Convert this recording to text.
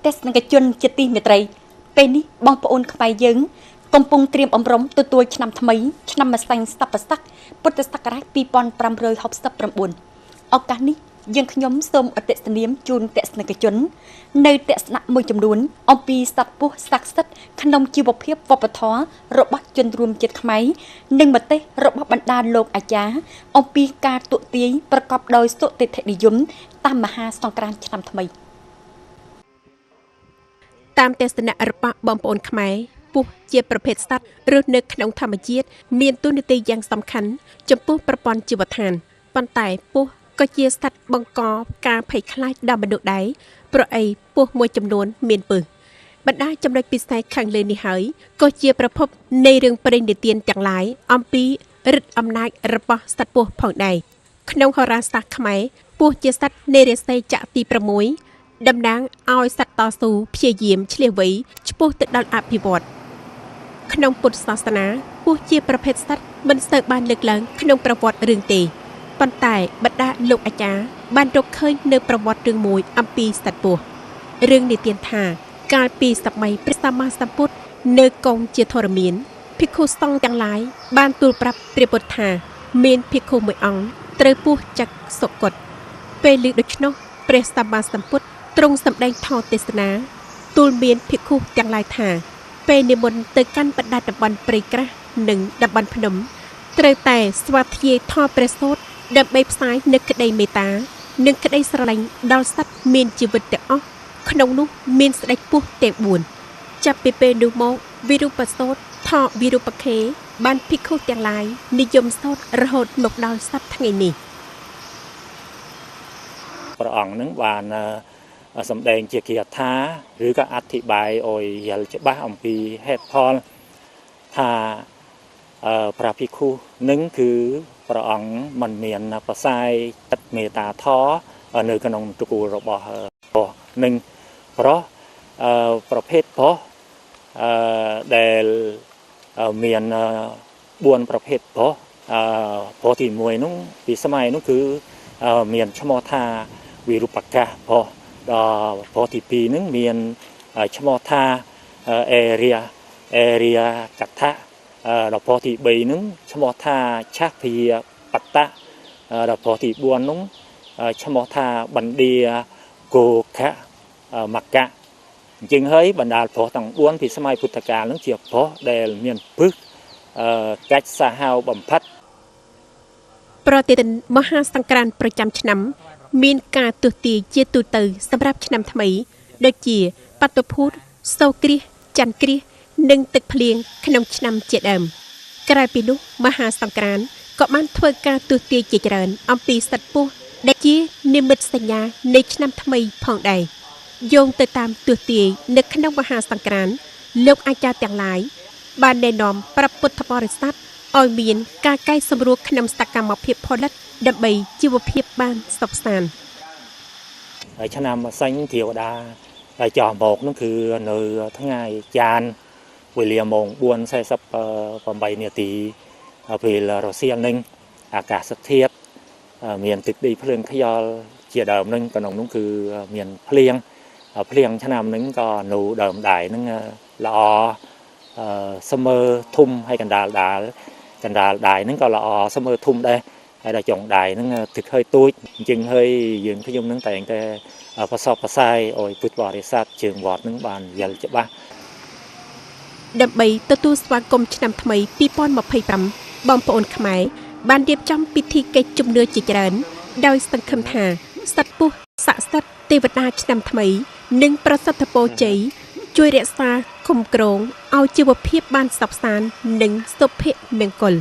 ទស្សនិកជនជាទីមេត្រីពេលនេះបងប្អូនខ្មែរយើងកំពុងត្រៀមអំរុំទទួលឆ្នាំថ្មីឆ្នាំម្សែងសប្បស័កពុទ្ធសករាជ2569ឱកាសនេះយើងខ្ញុំសូមអតិសនាមជូនទស្សនិកជននៅទស្សនៈមួយចំនួនអំពីសត្វពស់ស័ក្តិសិទ្ធិក្នុងជីវភាពវប្បធម៌របស់ជនរួមជាតិខ្មែរនិងមតិរបស់បណ្ដាលោកអាចារ្យអំពីការទក់ទាយប្រកបដោយសុទិដ្ឋិនិយមតាមមហាសង្ក្រាន្តឆ្នាំថ្មីតាមទស្សនៈរបស់បងប្អូនខ្មែរពស់ជាប្រភេទសត្វរស់នៅក្នុងធម្មជាតិមានតួនាទីយ៉ាងសំខាន់ចំពោះប្រព័ន្ធជីវដ្ឋានប៉ុន្តែពស់ក៏ជាសត្វបង្កការភ័យខ្លាចដល់មនុស្សដែរព្រោះអីពស់មួយចំនួនមានពឹសបណ្ដាចំណុចពិសេសខាងលើនេះហើយក៏ជាប្រភពនៃរឿងព្រេងនិទានទាំងឡាយអំពីឫទ្ធិអំណាចរបស់សត្វពស់ផងដែរក្នុងហោរាសាស្ត្រខ្មែរពស់ជាសត្វនៃរាសីចក្រទី6តំណាងឲ្យសត្វតស៊ូព្យាយាមឆ្លៀសវៃឆ្ពោះទៅដល់អភិវឌ្ឍក្នុងពុទ្ធសាសនាពស់ជាប្រភេទសត្វមិនសូវបានលើកឡើងក្នុងប្រវត្តិរឿងទេប៉ុន្តែបណ្ដាលោកអាចារ្យបានរកឃើញនៅប្រវត្តិរឿងមួយអំពីសត្វពស់រឿងនិទានថាកាលពីសម័យព្រះសម្មាសម្ពុទ្ធនៅកងជាធរមានភិក្ខុសង្ឃទាំងឡាយបានទូលប្រាប់ព្រះពុទ្ធថាមានភិក្ខុមួយអង្គត្រូវពស់ចឹកសុគតពេលឮដូច្នោះព្រះសម្មាសម្ពុទ្ធទ្រង់សម្ដែងធម៌ទេសនាទូលមានភិក្ខុទាំងឡាយថាពេលនិមន្តទៅកាន់បណ្ដាតំបន់ព្រៃក្រាស់និងតំបន់ភ្នំត្រូវតែស្វាធ្យាយធម៌ព្រះសូត្រដើម្បីផ្សាយនូវក្តីមេត្តានិងក្តីស្រឡាញ់ដល់សត្វមានជីវិតទាំងអស់ក្នុងនោះមានស្ដេចពស់ទាំង4ចាប់ពីពេលនោះមកវិរូបសូត្រថវិរូបខេបានភិក្ខុទាំងឡាយនិយមសូត្ររហូតមកដល់សព្វថ្ងៃនេះព្រះអង្គនឹងបានសម្ដែងជាគាថាឬក៏អធិប្បាយឲ្យយល់ច្បាស់អំពីហេតុផលថាព្រះភិក្ខុនឹងគឺព្រះអង្គមិនមានប្រសាយចិត្តមេត្តាធម៌នៅក្នុងត្រកូលរបស់នឹងប្រុសប្រភេទប្រុសដែលមាន4ប្រភេទប្រុសប្រុសទី1នោះពីសម័យនោះគឺមានឈ្មោះថាវិរូបកាសប្រុសដល់ប្រុសទី2នឹងមានឈ្មោះថាអេរិយកថាដល់ប្រុសទី3នឹងឈ្មោះថាឆាភាបតៈដល់ប្រុសទី4នោះឈ្មោះថាបណ្ឌាគោខៈមកៈអញ្ចឹងហើយបណ្ដាលប្រុសទាំង4ពីសម័យពុទ្ធកាលនឹងជាប្រុសដែលមានពឹសកាច់សាហាវបំផិតប្រតិទិនមហាសង្ក្រាន្តប្រចាំឆ្នាំមានការទស្សន៍ទាយជាទូទៅសម្រាប់ឆ្នាំថ្មីដូចជាបាតុភូតសូរគ្រាសចន្ទគ្រាសនិងទឹកភ្លៀងក្នុងឆ្នាំជាដើមក្រៅពីនោះមហាសង្ក្រាន្តក៏បានធ្វើការទស្សន៍ទាយជាច្រើនអំពីសត្វពស់ដែលជានិមិត្តសញ្ញានៃឆ្នាំថ្មីផងដែរយោងទៅតាមទស្សន៍ទាយនៅក្នុងមហាសង្ក្រាន្តលោកអាចារ្យទាំងឡាយបានណែនាំប្រាប់ពុទ្ធបរិស័ទឲ្យមានការកែសម្រួលក្នុងសកម្មភាពផលិតដើម្បីជីវភាពបានសុខសាន្តហើយឆ្នាំសិញទេវតាហើយចោះមកនោះគឺនៅថ្ងៃច័ន្ទវេលាម៉ោង4:48នាទីពេលរសៀលនឹងអាកាសធាតុមានទឹកដីភ្លើងខ្យល់ជាដើមនឹងក្នុងនោះគឺមានភ្លៀងភ្លៀងឆ្នាំនឹងក៏នៅដើមដៃនឹងល្អស្មើធំហើយកណ្ដាលដាលកណ្ដាលដៃនឹងក៏ល្អស្មើធំដែរហើយដល់ចុងដៃនឹងទឹកហើយទូចអញ្ចឹងហើយយើងខ្ញុំនឹងតែងតែប្រសពប្រសាយឲ្យពុទ្ធបរិស័ទជើងវត្តនឹងបានយល់ច្បាស់ដើម្បីទទួលស្វាគមន៍ឆ្នាំថ្មី2025បងប្អូនខ្មែរបានរៀបចំពិធីកិច្ចជំនឿជាច្រើនដោយសង្ឃឹមថាសត្វពស់ស័ក្តិសិទ្ធិទេវតាឆ្នាំថ្មីនិងប្រសិទ្ធពរជ័យជួយរក្សាคุ้មគ្រងឲ្យជីវភាពបានសុខសាន្តនិងសុភមង្គល